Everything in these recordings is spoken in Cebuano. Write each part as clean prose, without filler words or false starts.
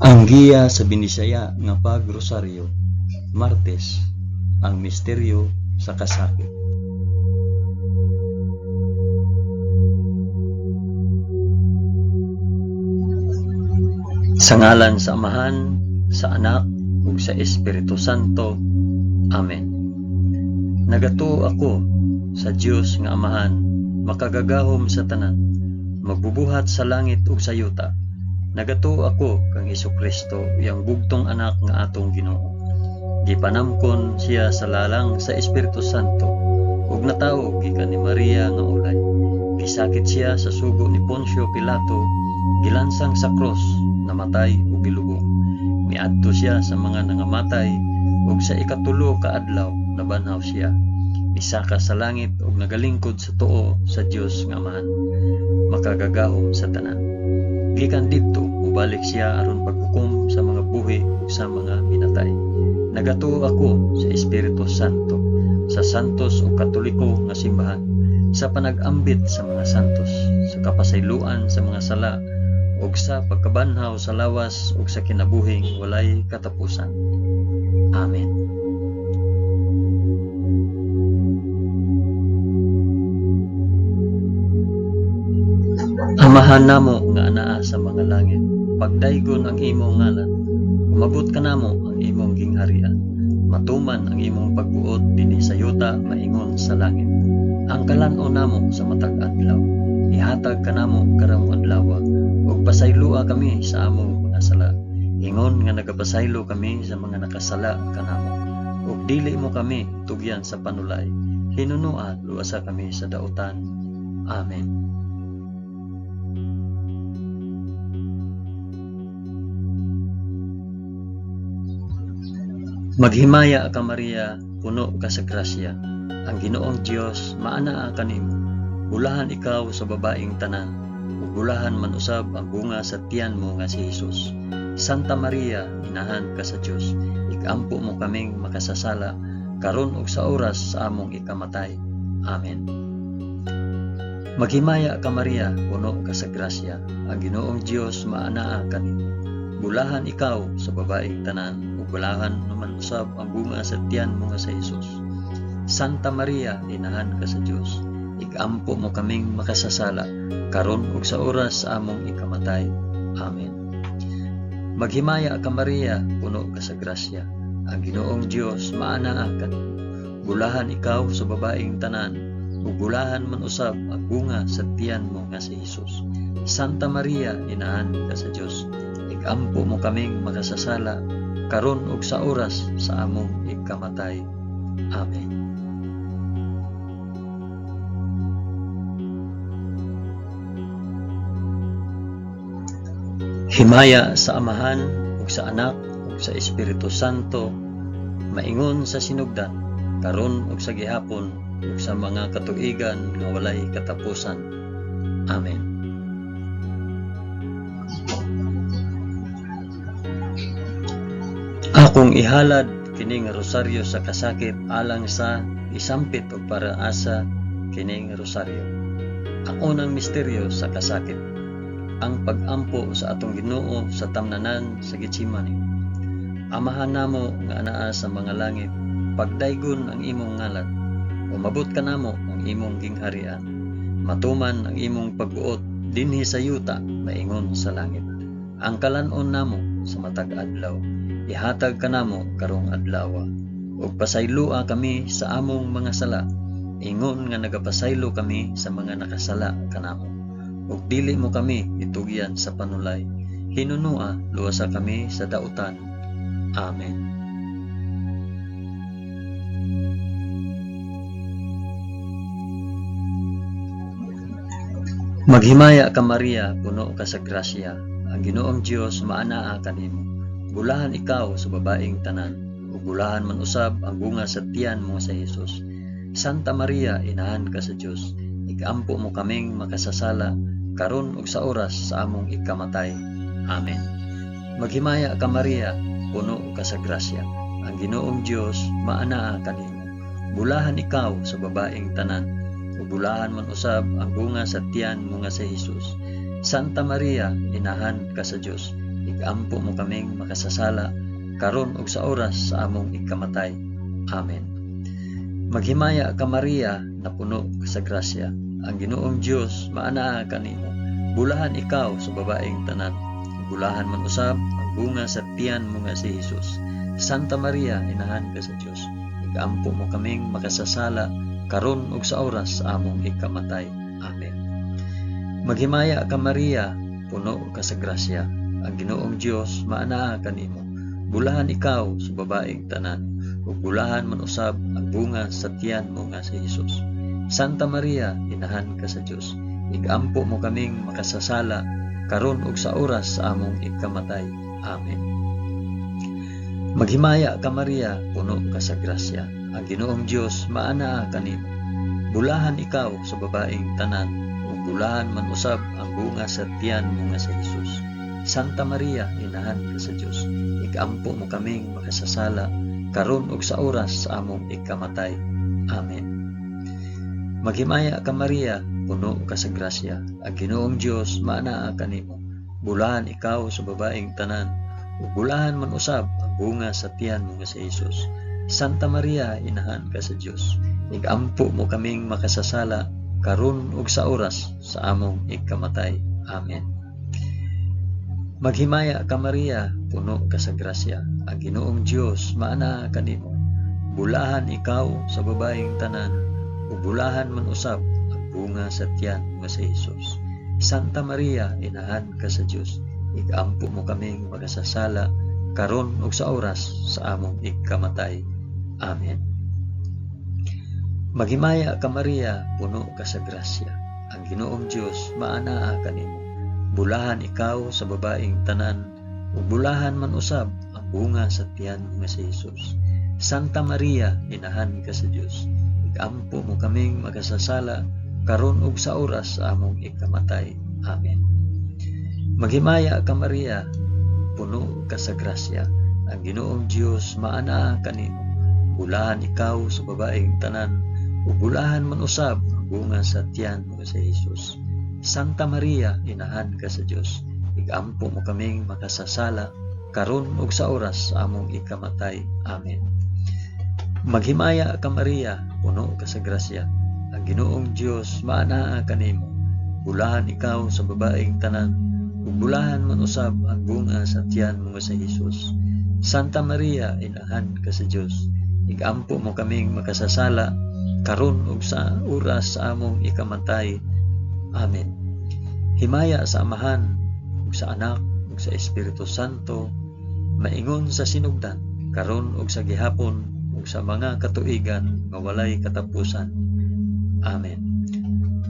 Ang giya sa Binisaya nga pag-rosaryo, Martes, ang misteryo sa kasakit. Sa ngalan sa Amahan, sa Anak, ug sa Espiritu Santo. Amen. Nagatuo ako sa Dios nga Amahan, makagagahom sa tanan, magbubuhat sa langit ug sa yuta. Nagatuo ako kang Hesukristo, iyang bugtong anak nga atong Ginoo. Gipanamkon siya sa lalang sa Espiritu Santo ug natawo gikan ni Maria nga ulay. Gisakit siya sa sugo ni Poncio Pilato, gilansang sa krus, namatay ug gilubong. Miadto siya sa mga nangamatay ug sa ikatulo ka adlaw nabanhaw siya. Misaka sa langit ug nagalingkod sa tuo sa Dios nga Amahan, makagagahom sa tanan. Gikan didto mobalik siya aron paghukom sa mga buhi ug sa mga minatay. Nagatuo ako sa Espiritu Santo, sa santos ug katoliko nga simbahan, sa panag-ambit sa mga santos, sa kapasayloan sa mga sala, ug sa pagkabanhaw sa lawas ug sa kinabuhing walay katapusan. Amen. Amahan namo nga anaa sa mga langit, pagdaygon ang imong ngalan, umabot kanamo ang imong gingharian, matuman ang imong pagbuot dinhi sa yuta maingon sa langit. Ang kalan-on namo sa matag adlaw, ihatag kanamo karong adlaw, ug pasayloa kami sa among mga sala, ingon nga nagapasaylo kami sa mga nakasala kanamo. Ug dili mo kami tugyan sa panulay, hinunua luwasa kami sa dautan. Amen. Maghimaya ka Maria, puno ka sa grasya. Ang Ginoong Dios maanaa kanimo. Bulahan ikaw sa babaeng tanan, ug bulahan man usab ang bunga sa tiyan mo nga si Hesus. Santa Maria, inahan ka sa Dios, ikampo mo kaming makasasala karon ug sa oras sa among ikamatay. Amen. Maghimaya ka Maria, puno ka sa grasya. Ang Ginoong Dios maanaa kanimo. Bulahan ikaw sa babaeng tanan, ug bulahan naman usab ang bunga sa tiyan mo nga sa Hesus. Santa Maria, inahan ka sa Dios, ikampo mo kaming makasasala, karon ug sa oras sa among ikamatay. Amen. Maghimaya ka Maria, puno ka sa grasya. Ang Ginoong Dios maanaa kanimo. Bulahan ikaw sa babaeng tanan, ug bulahan man usab ang bunga sa tiyan mo nga si Hesus. Santa Maria, inahan ka sa Dios, ikampo mo kaming makasasala, karon ug sa oras sa among ikamatay. Amen. Himaya sa Amahan ug sa Anak ug sa Espiritu Santo, maingon sa sinugdan, karon ug sa gihapon ug sa mga katuigan nga walay katapusan. Amen. Akong ihalad kini nga rosaryo sa kasakit alang sa isampit og para asa kini nga rosaryo. Ang unang misteryo sa kasakit, ang pag-ampo sa atong Ginoo sa tamnanan sa Getsemani. Amahan namo nga anaa sa mga langit, pagdaygon ang imong ngalan, umabot kanamo ang imong gingharian, matuman ang imong pagbuot dinhi sa yuta maingon sa langit. Ang kalan-on namo sa matag adlaw, ihatag kanamo karong adlaw, ug pasayloa kami sa among mga sala, ingon nga nagapasaylo kami sa mga nakasala kanamo. Ug dili mo kami itugyan sa panulay, hinunua luwasa kami sa dautan. Amen. Maghimaya ka Maria, puno ka sa grasya. Ang Ginoong Dios maanaa kanimo. Bulahan ikaw sa babaeng tanan, ug bulahan man usab ang bunga sa tiyan mo sa Hesus. Santa Maria, inahan ka sa Dios, ikampo mo kaming makasasala, karon ug sa oras sa among ikamatay. Amen. Maghimaya ka Maria, puno ka sa grasya. Ang Ginoong Dios maanaa kanimo. Bulahan ikaw sa babaeng tanan, ug bulahan man usab ang bunga sa tiyan mo nga si Hesus. Santa Maria, inahan ka sa Dios, Igampo mo kaming makasasala, karon ug sa oras sa among ikamatay. Amen. Maghimaya ka Maria, napuno ka sa grasya. Ang Ginoong Dios maanaa kanimo. Bulahan ikaw sa babaeng tanan. Bulahan man usab ang bunga sa tiyan mo nga si Hesus. Santa Maria, inahan ka sa Dios. Igampo mo kaming makasasala karon ug sa oras sa among ikamatay. Amen. Maghimaya ka Maria, puno ka sa grasya. Ang Ginoong Dios maanaa kanimo. Bulahan ikaw sa babaeng tanan, ug bulahan man usab ang bunga sa tiyan mo nga si Hesus. Santa Maria, inahan ka sa Dios. Igampo mo kaming makasasala karon ug sa oras sa among ikamatay. Amen. Maghimaya ka Maria, puno ka sa grasya. Ang Ginoong Dios maanaa kanimo. Bulahan ikaw sa babaeng tanan, ug bulahan man usab ang bunga sa tiyan mo nga si Hesus. Santa Maria, inahan ka sa Dios. Igampo mo kaming makasasala karon ug sa oras sa among ikamatay. Amen. Maghimaya ka Maria, puno ka sa grasya. Ang Ginoong Dios maanaa kanimo. Bulahan ikaw sa babaeng tanan, ug bulahan man usab ang bunga sa tiyan mo nga si Hesus. Santa Maria, inahan ka sa Dios. Igampo mo kaming makasasala karon ug sa oras sa among ikamatay. Amen. Maghimaya ka Maria, puno ka sa grasya. Ang Ginoong Dios maanaa kanimo. Bulahan ikaw sa babaeng tanan, ug bulahan man usab ang bunga sa tiyan mo si Hesus. Santa Maria, inahan ka sa Dios. Igampo mo kaming makasasala karon ug sa oras sa among ikamatay. Amen. Maghimaya ka Maria, puno ka sa grasya. Ang Ginoong Dios maanaa kanimo. Bulahan ikaw sa babaeng tanan, ug bulahan man usab ang bunga sa tiyan mo nga si Hesus. Santa Maria, inahan ka sa Dios. Igampo mo kaming makasasala karon ug sa oras sa among ikamatay. Amen. Maghimaya ka Maria, puno ka sa grasya. Ang Ginoong Dios maanaa kanimo. Bulahan ikaw sa babaeng tanan, ug bulahan man usab ang bunga sa tiyan mo nga si Hesus. Santa Maria, inahan ka sa Dios. Igampo mo kaming makasasala karon ug sa oras sa among ikamatay. Amen. Maghimaya ka Maria, puno ka sa grasya. Ang Ginoong Dios maanaa kanimo. Bulahan ikaw sa babaeng tanan, ug bulahan man usab ang bunga sa tiyan mo nga si Hesus. Santa Maria, inahan ka sa Dios. Igampo mo kaming makasasala karon ug sa oras sa among ikamatay. Amen. Himaya sa Amahan ug sa Anak ug sa Espiritu Santo, maingon sa sinugdan, karon ug sa gihapon ug sa mga katuigan nga walay katapusan. Amen.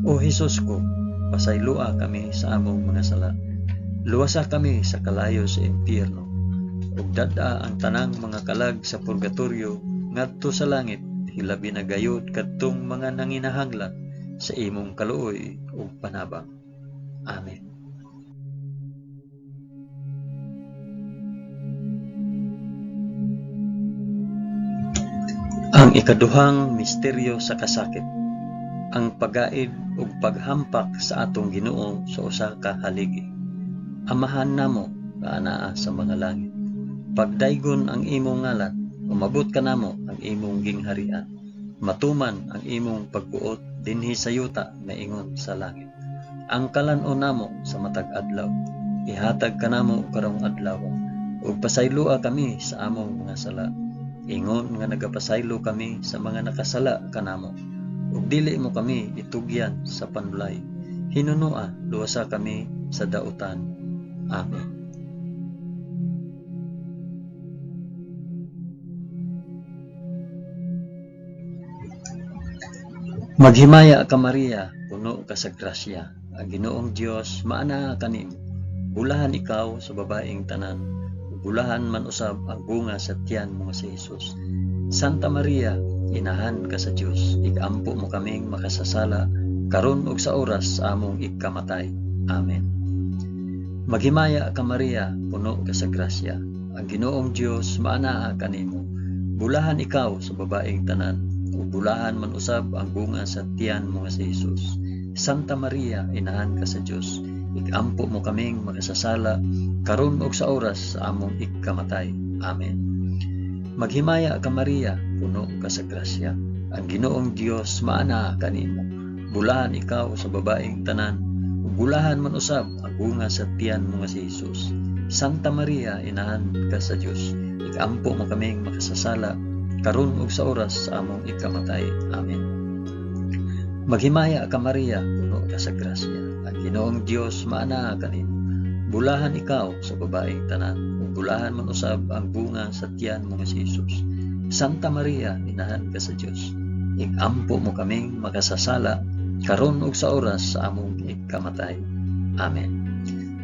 O Hesus ko, pasayloa kami sa among mga sala. Luwasa kami sa kalayo sa impyerno. Ug dad-a ang tanang mga kalag sa purgatorio ngadto sa langit, hilabi na gayud kadtong mga nanginahanglan sa imong kaluoy ug panabang. Amen. Ang ikaduhang misteryo sa kasakit, ang pagaid ug paghampak sa atong Ginoo sa usa ka haligi. Amahan namo nga anaa sa mga langit. Pagdaygon ang imong ngalan, umabot kanamo ang imong gingharian. Matuman ang imong pagbuot dinhi sa yuta maingon sa langit. Ang kalan-on namo sa matag adlaw, ihatag kanamo karong adlaw, ug pasayloa kami sa among mga sala, ingon nga nagapasaylo kami sa mga nakasala kanamo. Ug dili mo kami itugyan sa panulay, hinunoa luwasa kami sa dautan. Amen. Maghimaya ka Maria, puno ka sa grasya. Ang Ginoong Dios maanaa kanimo. Bulahan ikaw sa babaeng tanan, bulahan man usab ang bunga sa tiyan mo nga si Hesus. Santa Maria, inahan ka sa Dios, igampo mo kaming makasasala karon ug sa oras sa among ikamatay. Amen. Maghimaya ka Maria, puno ka sa grasya. Ang Ginoong Dios maanaa kanimo. Bulahan ikaw sa babaeng tanan, ug bulahan man usab ang bunga sa tiyan mo nga si Hesus. Santa Maria, inahan ka sa Dios, Ikampo mo kaming makasasala, karon ug sa oras sa among ikamatay. Amen. Maghimaya ka Maria, puno ka sa grasya. Ang Ginoong Dios maanaa kanimo. Bulahan ikaw sa babaeng tanan, ug bulahan man usab ang bunga sa tiyan mo nga si Jesus. Santa Maria, inahan ka sa Dios, ikampo mo kaming makasasala, karon ug sa oras sa among ikamatay. Amen. Maghimaya ka Maria, puno ka sa grasya. Ang Ginoong Dios maanaa kanimo. Bulahan ikaw sa babaeng tanan, ug bulahan man usab ang bunga sa tiyan mo nga si Jesus. Santa Maria, inahan ka sa Dios, ikampo mo kaming makasasala, karon ug sa oras sa among ikamatay. Amen.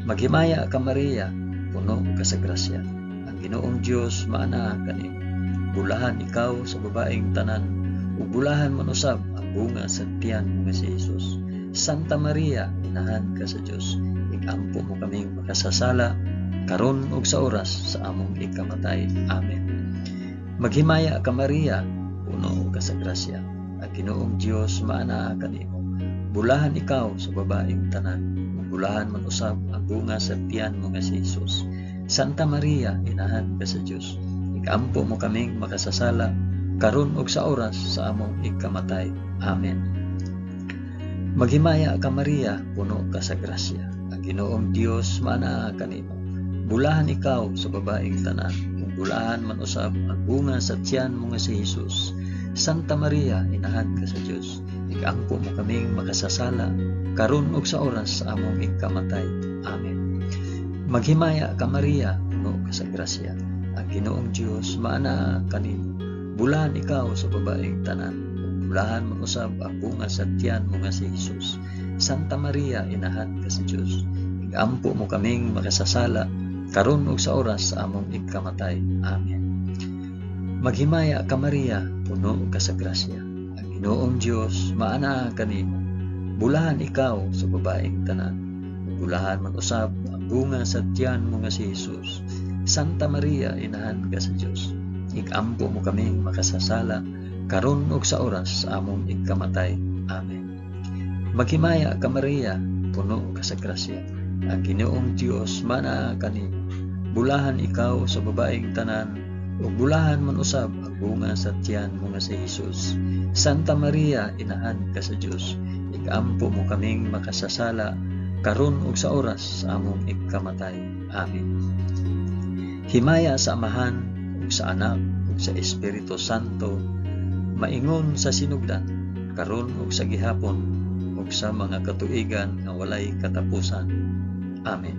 Maghimaya ka Maria, puno ka sa grasya. Ang Ginoong Dios maanaa kanimo. Bulahan ikaw sa babaeng tanan, ug bulahan man usab ang bunga sa tiyan mo nga si Jesus. Santa Maria, inahan ka sa Dios, ikampo mo kaming makasasala, karon ug sa oras sa among ikamatay. Amen. Maghimaya ka Maria, puno ka sa grasya. Ang Ginoong Dios maanaa kanimo. Bulahan ikaw sa babaeng tanan, ug bulahan man usab ang bunga sa tiyan mo nga si Jesus. Santa Maria, inahan ka sa Dios, ikampo mo kaming makasasala, karon ug sa oras sa among ikamatay. Amen. Maghimaya ka Maria, puno ka sa grasya. Ang Ginoong Dios maanaa kanimo. Bulahan ikaw sa babaeng tanan, ug bulahan man usab ang bunga sa tiyan mo nga si Jesus. Santa Maria, inahan ka sa Dios, ikampo mo kaming makasasala, karon ug sa oras sa among ikamatay. Amen. Maghimaya ka Maria, puno ka sa grasya. Ang Ginoong Dios maanaa kanimo. Bulahan ikaw sa babaeng tanan, ug bulahan man usab ang bunga sa tiyan mo nga si Jesus. Santa Maria, inahan ka sa Dios, ikampo mo kaming makasasala, karon ug sa oras sa among ikamatay. Amen. Maghimaya ka Maria, puno ka sa grasya. Ang Ginoong Dios maanaa kanimo. Bulahan ikaw sa babaeng tanan, ug bulahan man usab ang bunga sa tiyan mo nga si Jesus. Santa Maria, inahan ka sa Dios, ikampo mo kaming makasasala, karon ug sa oras sa among ikamatay. Amen. Maghimaya ka Maria, puno ka sa grasya. Ang Ginoong Dios maanaa kanimo. Bulahan ikaw sa babaeng tanan, ug bulahan man usab ang bunga sa tiyan mo nga si Jesus. Santa Maria, inahan ka sa Dios, ikampo mo kaming makasasala, karon ug sa oras sa among ikamatay. Amen. Himaya sa Amahan, ug sa Anak, ug sa Espiritu Santo, maingon sa sinugdan, karon ug sa gihapon, ug sa mga katuigan nga walay katapusan. Amen.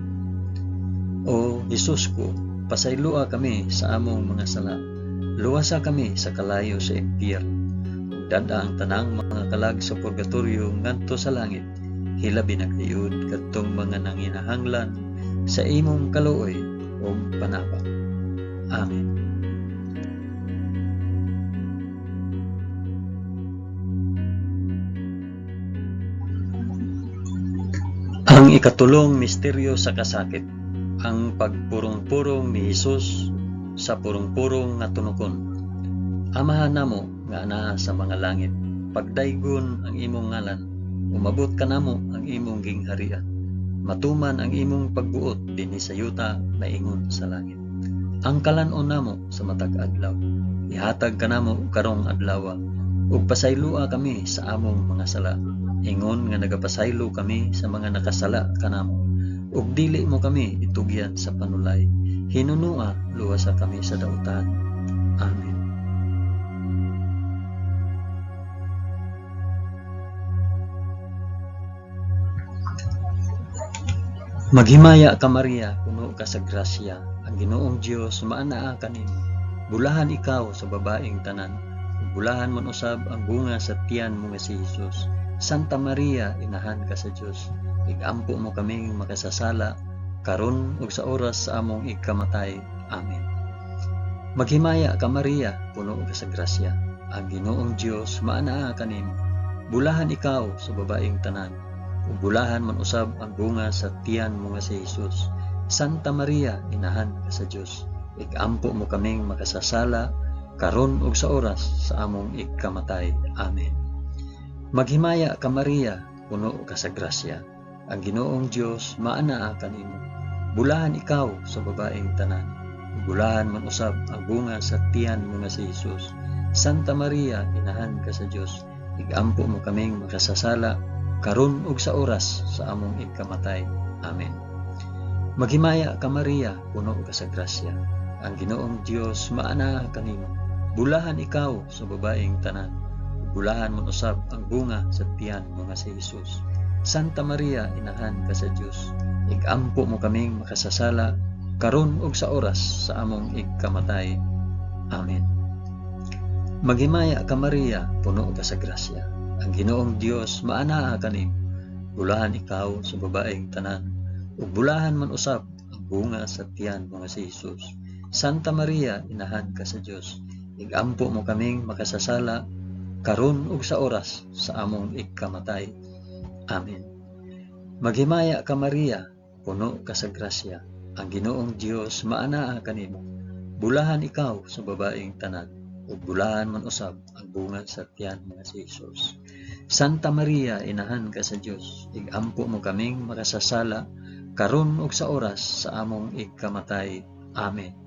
O Jesus ko, pasayloa kami sa among mga sala. Luwasa kami sa kalayo sa impyerno. Ug dad-a ang tanang mga kalag sa purgatorio ngadto sa langit. Hilabi na gayud kadtong mga nanginahanglan sa imong kaluoy ug panabang. Amen. Ang ikatulong misteryo sa kasakit, ang pagpurong-purong ni Hesus sa purong-purong nga tunokon. Amahan namo nga anaa sa mga langit, pagdaygon ang imong ngalan, umabot kanamo ang imong gingharian. Matuman ang imong pagbuot dinhi sa yuta maingon sa langit. Ang kalan-on namo sa matag adlaw, ihatag kanamo karong adlaw, ug pasayloa kami sa among mga sala, ingon nga nagapasaylo kami sa mga nakasala kanamo. Ug dili mo kami itugyan sa panulay, hinunua luwasa kami sa dautan. Amen. Maghimaya ka Maria, puno ka sa grasya, ang Ginoong Dios maanaa kanimo. Bulahan ikaw sa babaeng tanan, ug bulahan man usab ang bunga sa tiyan mo nga si Jesus. Santa Maria, inahan ka sa Dios, igampo mo kaming makasasala, karon ug sa oras sa among ikamatay. Amen. Maghimaya ka Maria, puno ka sa grasya, ang Ginoong Dios maanaa kanimo. Bulahan ikaw sa babaeng tanan, ug bulahan man usab ang bunga sa tiyan mo nga si Jesus. Santa Maria, inahan ka sa Dios, igampo mo kaming makasasala, karon ug sa oras sa among ikamatay. Amen. Maghimaya ka Maria, puno ka sa grasya, Ang Ginoong Dios maanaa kanimo. Bulahan ikaw sa babaeng tanan. Bulahan man usab ang bunga sa tiyan mo nga si Jesus. Santa Maria, inahan ka sa Dios, igampo mo kaming makasasala karon ug sa oras sa among igkamatay. Amen. Maghimaya ka Maria, puno ka sa grasya. Ang Ginoong Dios maanaa kanimo. Bulahan ikaw sa babaeng tanan. Bulahan man usab ang bunga sa tiyan mo nga si Jesus. Santa Maria, inahan ka sa Dios, igampo mo kaming makasasala karon ug sa oras sa among igkamatay. Amen. Maghimaya ka Maria, puno ka sa grasya. Ang Ginoong Dios maanaa kanimo. Bulahan ikaw sa babaeng tanan, ug bulahan man usab ang bunga sa tiyan mo nga si Jesus. Santa Maria, inahan ka sa Dios, igampo mo kaming makasasala karon ug sa oras sa among igkamatay. Amen. Maghimaya ka Maria, puno ka sa grasya. Ang Ginoong Dios maanaa kanimo. Bulahan ikaw sa babaeng tanan, ug bulahan man usab ang bunga sa tiyan mo nga si Jesus. Santa Maria, inahan ka sa Dios, igampo mo kaming makasasala karon ug sa oras sa among igkamatay. Amen.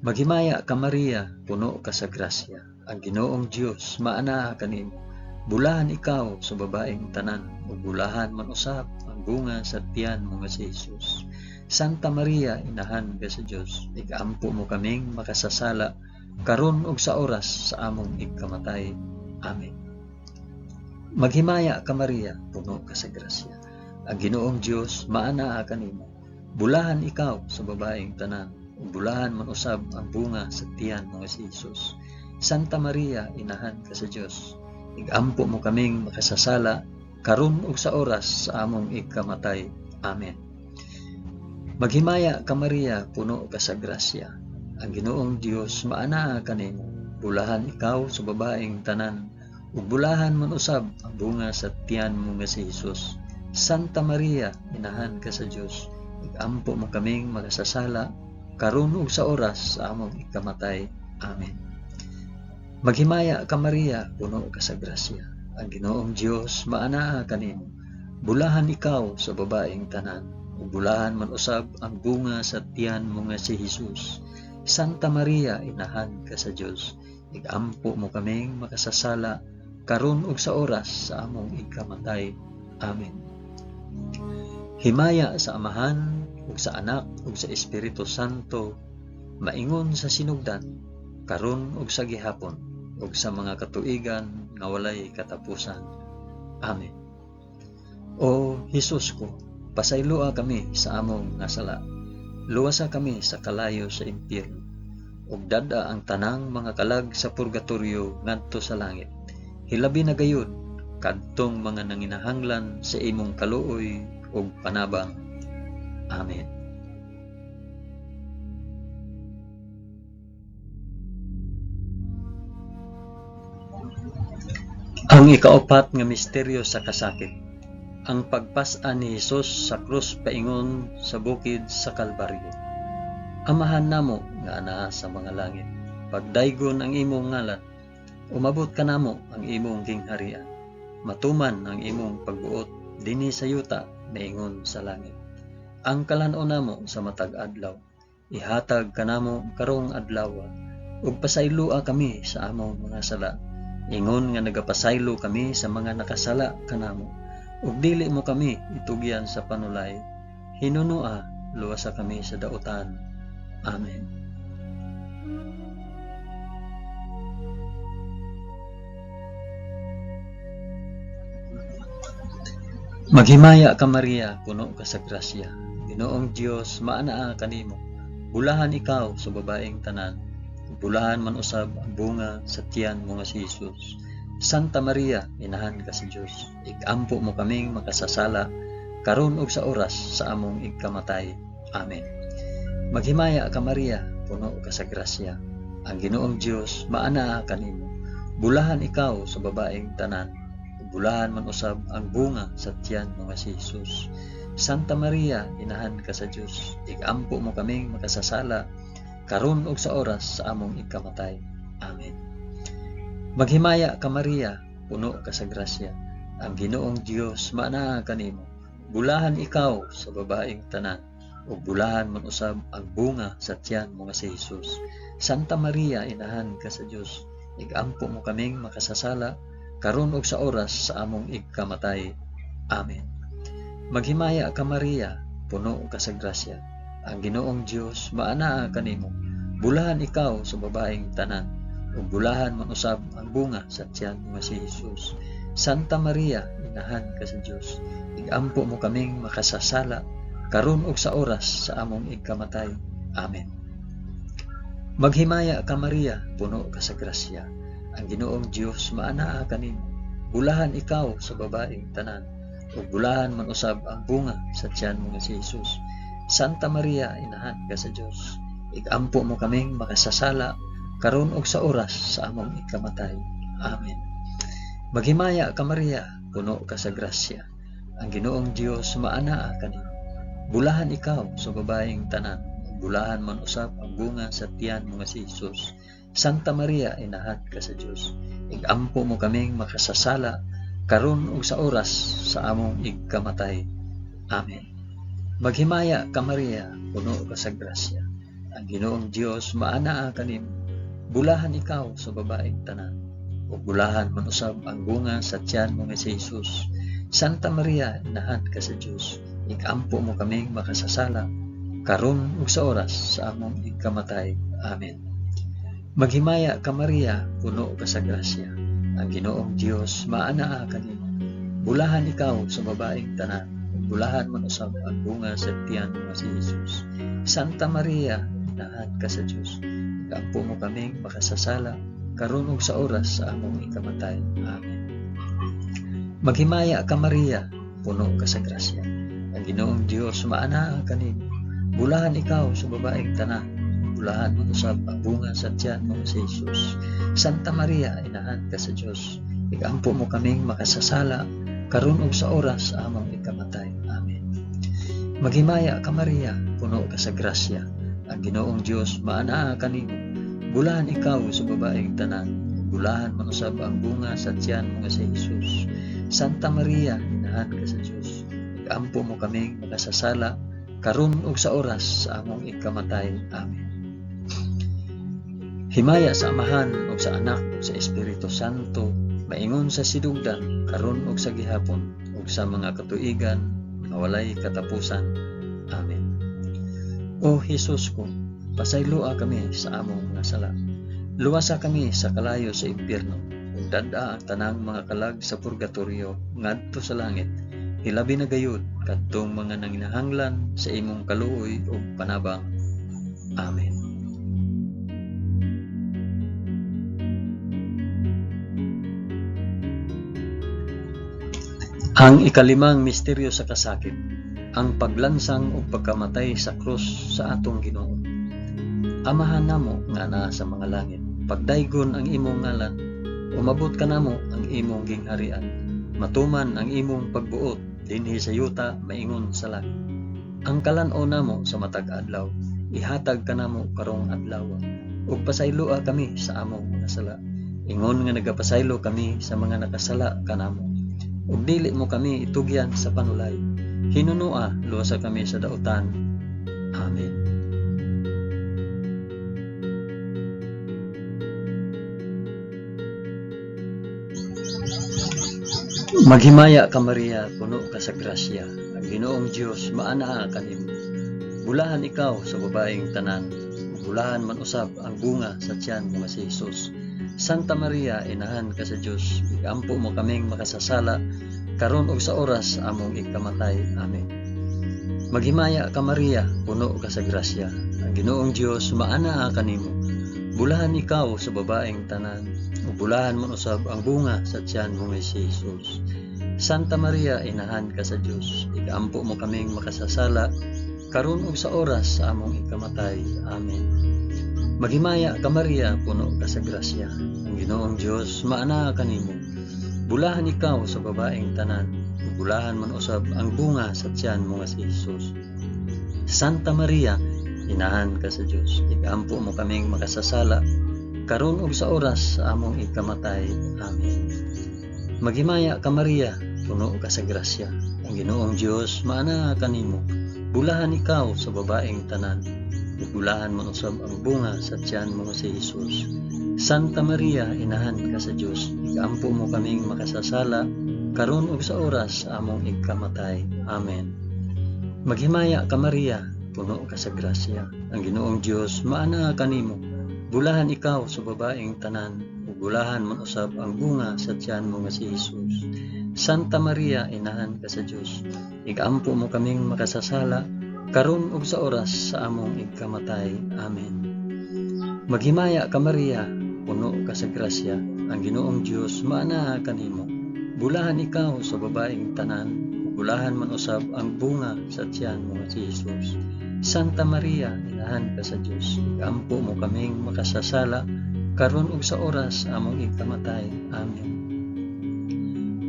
Maghimaya ka Maria, puno ka sa grasya. Ang Ginoong Dios maanaa kanimo. Bulahan ikaw sa babaeng tanan, ug bulahan man usab ang bunga sa tiyan mo nga si Jesus. Santa Maria, inahan ka sa Dios, igampo mo kaming makasasala karon ug sa oras sa among igkamatay. Amen. Maghimaya ka Maria, puno ka sa grasya. Ang Ginoong Dios maanaa kanimo. Bulahan ikaw sa babaeng tanan, ug bulahan man usab ang bunga sa tiyan mo nga si Jesus. Santa Maria, inahan ka sa Dios, igampo mo kaming makasasala karon ug sa oras sa among igkamatay. Amen. Maghimaya ka Maria, puno ka sa grasya. Ang Ginoong Dios maanaa kanimo. Bulahan ikaw sa babaeng tanan, ug bulahan man usab ang bunga sa tiyan mo nga si Jesus. Santa Maria, inahan ka sa Dios, igampo mo kaming makasasala karon ug sa oras sa among ikamatay. Amen. Maghimaya ka Maria, puno ka sa grasya. Ang Ginoong Dios maanaa kanimo. Bulahan ikaw sa babaeng tanan, ug bulahan man usab ang bunga sa tiyan mo nga si Jesus. Santa Maria, inahan ka sa Dios, igampo mo kaming makasasala karon ug sa oras sa among ikamatay. Amen. Himaya sa Amahan ug sa Anak ug sa Espiritu Santo, maingon sa sinugdan, karon ug sa gihapon, ug sa mga katuigan nga walay katapusan. Amen. O Hesus ko, pasayloa kami sa among nga sala. Luwasa kami sa kalayo sa impyerno, ug dad-a ang tanang mga kalag sa purgatorio ngadto sa langit. Hilabi na gayud kadtong mga nanginahanglan sa imong kaluoy ug panabang. Amen. Ang ikaapat nga misteryo sa kasakit, ang pagpas-an ni Hesus sa krus paingon sa bukid sa Kalbaryo. Amahan namo nga anaa sa mga langit, pagdaygon ang imong ngalan, umabot kanamo ang imong gingharian, matuman ang imong pagbuot dinhi sa yuta maingon sa langit. Ang kalan-on namo sa matag adlaw, ihatag kanamo karong adlaw, ug pasayloa kami sa among mga sala, ingon nga nagapasaylo kami sa mga nakasala kanamo, ug dili mo kami itugyan sa panulay, hinunoa luwasa kami sa dautan. Amen. Maghimaya ka Maria, puno ka sa grasya. Ginoong Dios, maanaa kanimo. Bulahan ikaw sa babaeng tanan, bulahan man usab ang bunga sa tiyan mo nga si Jesus. Santa Maria, inahan ka sa Dios, igampo mo kaming makasasala karon ug sa oras sa among igkamatay. Amen. Maghimaya ka Maria, puno ka sa grasya. Ang Ginoong Dios, maanaa kanimo. Bulahan ikaw sa babaeng tanan, bulahan man usab ang bunga sa tiyan mo nga si Jesus. Santa Maria, inahan ka sa Dios, igampo mo kaming makasasala karon ug sa oras sa among igkamatay. Amen. Maghimaya ka Maria, puno ka sa grasya. Ang Ginoong Dios maanaa kanimo. Bulahan ikaw sa babaeng tanan, ug bulahan man usab ang bunga sa tiyan mo nga si Hesus. Santa Maria, inahan ka sa Dios, igampo mo kaming makasasala karon ug sa oras sa among igkamatay. Amen. Maghimaya ka Maria, puno ka sa grasya. Ang Ginoong Dios maanaa kanimo. Bulahan ikaw sa babaeng tanan, ug bulahan man usab ang bunga sa tiyan mo nga si Hesus. Santa Maria, inahan ka sa Dios, igampo mo kaming makasasala karon ug sa oras sa among igkamatay. Amen. Maghimaya ka Maria, puno ka sa grasya. Ang Ginoong Dios maanaa kanimo. Bulahan ikaw sa babaeng tanan, ug bulahan man usab ang bunga sa tiyan mo nga si Hesus. Santa Maria, inahan ka sa Dios, igampo mo kaming makasasala karon ug sa oras sa among ikamatay. Amen. Maghimaya ka Maria, puno ka sa grasya. Ang Ginoong Dios maanaa kanimo. Bulahan ikaw sa babaeng tanan, ug bulahan man usab ang bunga sa tiyan mo nga si Hesus. Santa Maria, inahan ka sa Dios, igampo mo kaming makasasala karon ug sa oras sa among igkamatay. Amen. Maghimaya ka Maria, puno ka sa grasya. Ang Ginoong Dios maanaa kanimo. Bulahan ikaw sa babaeng tanan, ug bulahan man usab ang bunga sa tiyan mo nga si Hesus. Santa Maria, inahan ka sa Dios, igampo mo kaming makasasala karon ug sa oras sa among igkamatay. Amen. Maghimaya ka Maria, puno ka sa grasya. Ang Ginoong Dios maanaa kanimo. Bulahan ikaw sa babaeng tanan, ug bulahan man usab ang bunga sa tiyan mo nga si Hesus. Santa Maria, inahan ka sa Dios, igampo mo kaming makasasala karon ug sa oras sa among ikamatay. Amen. Maghimaya ka Maria, puno ka sa grasya. Ang Ginoong Dios maanaa kanimo. Bulahan ikaw sa babaeng tanan, bulahan man usab ang bunga sa tiyan mo nga si Hesus. Santa Maria, inahan ka sa Dios, igampo mo kaming makasasala karon ug sa oras sa among ikamatay. Amen. Maghimaya ka Maria, puno ka sa grasya. Ang Ginoong Dios maanaa kanimo. Bulahan ikaw sa babaeng tanan, ug bulahan man usab ang bunga sa tiyan mo nga si Hesus. Santa Maria, inahan ka sa Dios, igampo mo kaming makasasala karon ug sa oras sa among ikamatay. Amen. Himaya sa Amahan ug sa Anak ug sa Espiritu Santo, maingon sa sidugdan karon ug sa gihapon ug sa mga katuigan nga walay katapusan. Amen. O Hesus ko, pasayloa kami sa among mga sala. Luwasa kami sa kalayo sa impyerno ug dad-a ang tanang mga kalag sa purgatorio ngadto sa langit. Hilabi na gayud kadtong mga nanginahanglan sa imong kaluoy ug panabang. Amen. Ang ikalimang misteryo sa kasakit, ang paglansang ug pagkamatay sa krus sa atong Ginoo. Amahan namo nga naa sa mga langit, pagdaygon ang imong ngalan, umabot kanamo ang imong gingharian, matuman ang imong pagbuot dinhi sa yuta maingon sa langit. Ang kalan-on namo sa matag adlaw, ihatag kanamo karong adlaw, ug pasayloa kami sa among mga sala, ingon nga nagapasaylo kami sa mga nakasala kanamo. Ug dili mo kami itugyan sa panulay, hinunua luwasa kami sa dautan. Amen. Maghimaya ka Maria, puno ka sa grasya. Ang Ginoong Dios maanaa kanimo. Bulahan ikaw sa babaeng tanan, bulahan man usab ang bunga sa tiyan mo nga si Hesus. Santa Maria, inahan ka sa Dios, igampo mo kaming makasasala karon ug sa oras sa among ikamatay. Amen. Maghimaya ka Maria, puno ka sa grasya. Ang Ginoong Dios maanaa kanimo. Bulahan ikaw sa babaeng tanan, ug bulahan man usab ang bunga sa tiyan mo nga si Hesus. Santa Maria, inahan ka sa Dios, igampo mo kaming makasasala karon ug sa oras sa among ikamatay. Amen. Maghimaya ka Maria, puno ka sa grasya. Ang Ginoong Dios maanaa kanimo. Bulahan ikaw sa babaeng tanan, ug bulahan man usab ang bunga sa tiyan mo nga si Hesus. Santa Maria, inahan ka sa Dios, igampo mo kaming makasasala karon ug sa oras sa among ikamatay. Amen. Maghimaya ka Maria, puno ka sa grasya. Ang Ginoong Dios maanaa kanimo. Bulahan ikaw sa babaeng tanan, ug bulahan man usab ang bunga sa tiyan mo nga si Hesus. Santa Maria, inahan ka sa Dios, ikampo mo kaming makasasala karon ug sa oras sa among igkamatay. Amen. Maghimaya ka Maria, puno ka sa grasya. Ang Ginoong Dios maanaa kanimo. Bulahan ikaw sa babaeng tanan, ug bulahan man usab ang bunga sa tiyan mo nga si Hesus. Santa Maria, inahan ka sa Dios, igampo mo kaming makasasala karon ug sa oras sa among igkamatay. Amen. Maghimaya ka Maria, puno ka sa grasya. Ang Ginoong Dios maanaa kanimo. Bulahan ikaw sa babaeng tanan, ug bulahan man usab ang bunga sa tiyan mo nga si Hesus. Santa Maria, inahan ka sa Dios, igampo mo kaming makasasala karon ug sa oras sa among igkamatay. Amen.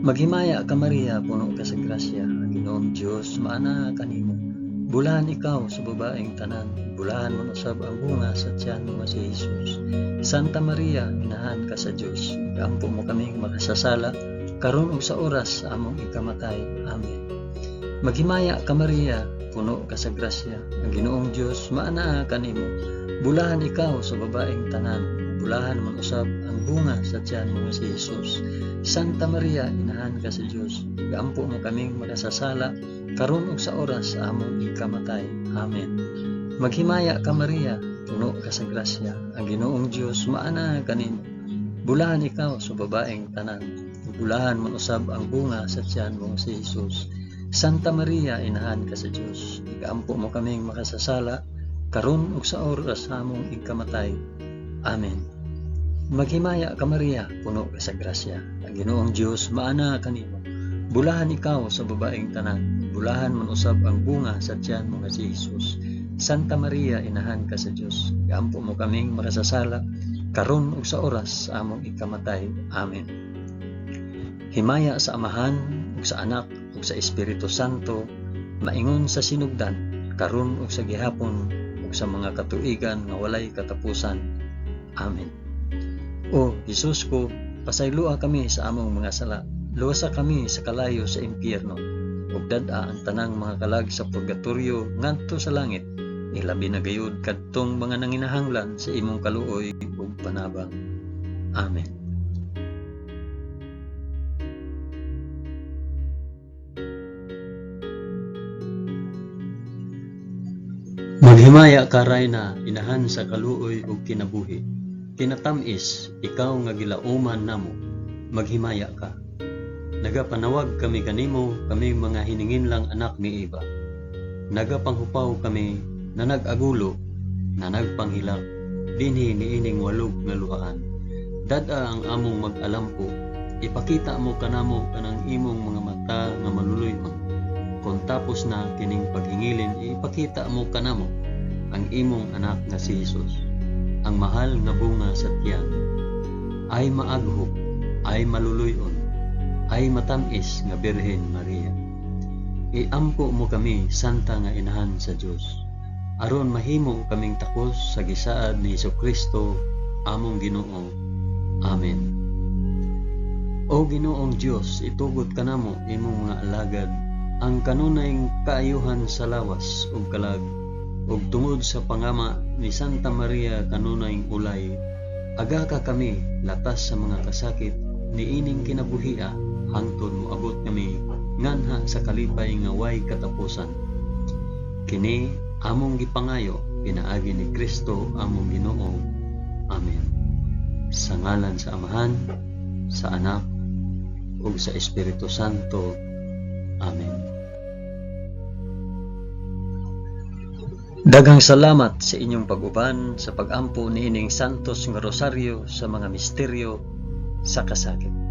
Maghimaya ka Maria, puno ka sa grasya. Ang Ginoong Dios maanaa kanimo. Bulahan ikaw sa babaeng tanan, bulahan man usab ang bunga sa tiyan mo nga si Hesus. Santa Maria, inahan ka sa Dios, ikampo mo kaming makasasala karon ug sa oras sa among ikamatay. Amen. Maghimaya ka Maria, puno ka sa grasya. Ang Ginoong Dios maanaa kanimo. Bulahan ikaw sa babaeng tanan, bulahan man usab ang bunga sa tiyan mo nga si Hesus. Santa Maria, inahan ka sa Dios, igampo mo kaming makasasala karon ug sa oras sa among ikamatay. Amen. Maghimaya ka Maria, puno ka sa grasya. Ang Ginoong Dios maanaa kanimo. Bulahan ikaw sa babaeng tanan, bulahan man usab ang bunga sa tiyan mo nga si Hesus. Santa Maria, inahan ka sa Dios, ikampo mo kaming makasasala karon ug sa oras sa among ikamatay. Amen. Maghimaya ka Maria, puno ka sa grasya. Ang Ginoong Dios maanaa kanimo. Bulahan ikaw sa babaeng tanan, bulahan man usab ang bunga sa tiyan mo nga si Hesus. Santa Maria, inahan ka sa Dios, iampo mo kaming makasasala karon ug sa oras sa among ikamatay. Amen. Himaya sa Amahan ug sa Anak ug sa Espiritu Santo, maingon sa sinugdan, karon ug sa gihapon ug sa mga katuigan nga walay katapusan. Amen. O Hesus ko, pasayloa kami sa among mga sala, luwasa kami sa kalayo sa impyerno, ug dad-a ang tanang mga kalag sa purgatorio ngadto sa langit, ilabi na gayud kadtong mga nanginahanglan sa imong kaluoy ug panabang. Amen. Maghimaya ka Rayna, inahan sa kaluoy ug kinabuhi. Kinatam-is, ikaw nga gilauman namo, maghimaya ka. Nagapanawag kami kanimo, kami mga hininginlang anak ni Eva. Nagapanghupaw kami na nag-agulo, na nagpanghilak, dinhi niining walog nga luhaan. Dad-a ang among mag-alampo, ipakita mo kanamo kanang imong mga mata nga maluluy-on. Kon tapos na kining paghingilin, ipakita mo kanamo ang imong anak nga si Hesus, ang mahal nga bunga sa tiyan. Ay maaghop, ay maluluy-on, ay matamis nga Birhen Maria. Iampo mo kami, Santa nga Inahan sa Dios, aron mahimo kaming takos sa gisaad ni Hesukristo among Ginoo. Amen. O Ginoong Dios, itugot kanamo imong mga alagad ang kanunay kaayuhan sa lawas ug kalag, ug tungod sa pangama ni Santa Maria kanunay ulay, aga ka kami latas sa mga kasakit niining kinabuhia hangtod moabot kami nganha sa kalipay nga way katapusan. Kini among gipangayo pinaagi ni Kristo among Ginoo. Amen. Sa ngalan sa Amahan, sa Anak, ug sa Espiritu Santo. Amen. Daghang salamat sa inyong pag-uban sa pag-ampo niining Santos nga Rosaryo sa mga misteryo sa kasakit.